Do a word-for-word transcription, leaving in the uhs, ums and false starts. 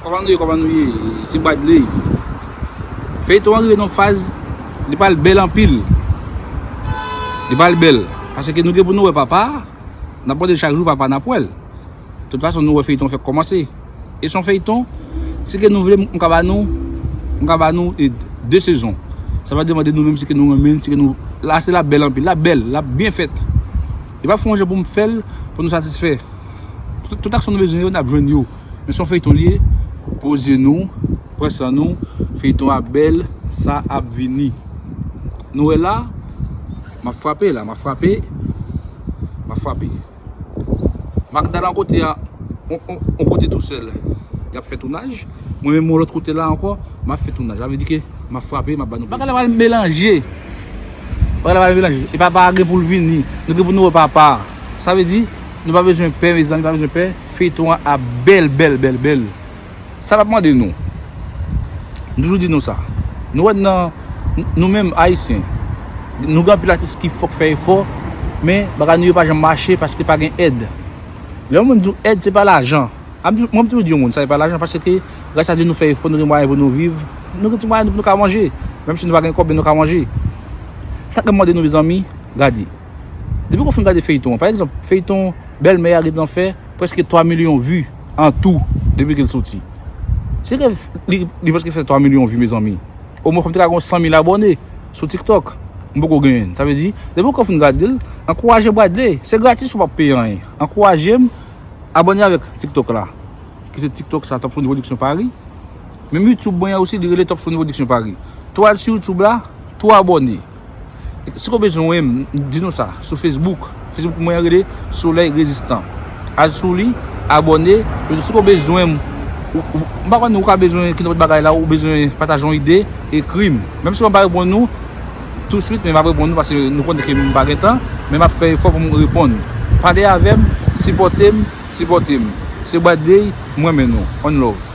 Kòman nou ye, kòman nou ye? Se Bradley. Feyton an rive nan faz, li pral bèl anpil. Li pral bèl. Paske nou gen pou nou wè papa a. N ap mande l chak jou, papa n ap wè l. Tout fason, nou wè feyton an fèk kòmanse. E se yon feyton, si ke nou vle, m ka ba nou, m ka ba nou e, de sezon. Sa va depann de nou menm, si ke nou renmen, si ke nou, la se l ap bèl anpil, l ap bèl, l ap byen fèt. E pa fè yon jan pou m fè l, pou nou satisfè. Tout, tout aksyon nou bezwen yo, n ap jwenn yo. Men se yon feyton li ye, poze nou, pran san nou, feyton ap bèl, sa ap vini. Nou wè la, m ap frape la, m ap frape, m ap frape. Magda lan kote a, on, on, on kote tousèl, y ap fè tounaj. Mwen menm, yon lòt kote la ankò, m ap fè tounaj. Sa vle di ke m ap frape, m ap ba nou bagay la pral melanje. Bagay la pral melanje. E papa a gen pou l vini. Nou gen pou nou wè papa. Sa vle di, nou pa bezwen pè, mezanmi, pa bezwen pè. Feyton an ap bèl, bèl, bèl, bèl. Sa m ap mande nou. M toujou di nou sa. Nou wè nan, nou menm Ayisyen, nou gen anpil atis ki fòk fè efò, men bagay nou yo pa janm mache paske pa gen èd. Lè yon moun di w èd, se pa lajan. Mwen, m toujou di yon moun, sa se pa lajan, paske gras a Dye nou fè efò, nou gen mwayen pou nou viv, nou gen ti mwayen pou nou ka manje. Menm si nou pa gen kòb, men nou ka manje. Sa k mande nou, mezanmi, gade. Depi w fin gade feyton an, pa egzanp, feyton Bèlmè a gentan fè prèske twa milyon vi an tou depi ke l soti. Se ke li, li prèske fè twa milyon vi, mezanmi. Omwen, fò m te ka gen san mil abòne sou TikTok. M poko genyen. Sa vle di, depi w fin gade l, ankouraje Bradley. Se gratis, ou p ap peye anyen. Ankouraje m, abòne avèk TikTok la. Ki se TikTok sa, Top Sony Production Paris. Menm YouTube mwen an osi, li rele Top Sony Production Paris. Tou al sou YouTube la, tou abòne. Si w bezwen wè m, di nou sa, sou Facebook. Facebook mwen an rele Solèy Rezistan. Al sou li, abòne. Si w bezwen m, ou, ou, m pa konn ou ka bezwen ki nenpòt bagay la, ou bezwen pataje yon ide, ekri m. Menm si mwen pa reponn nou touswit, men m ap reponn nou paske nou konnen ke m pa gen tan, men m ap fè efò pou m reponn. Pale avè m, sipòte m, sipòte m. Se Bradley, m renmen nou. One love.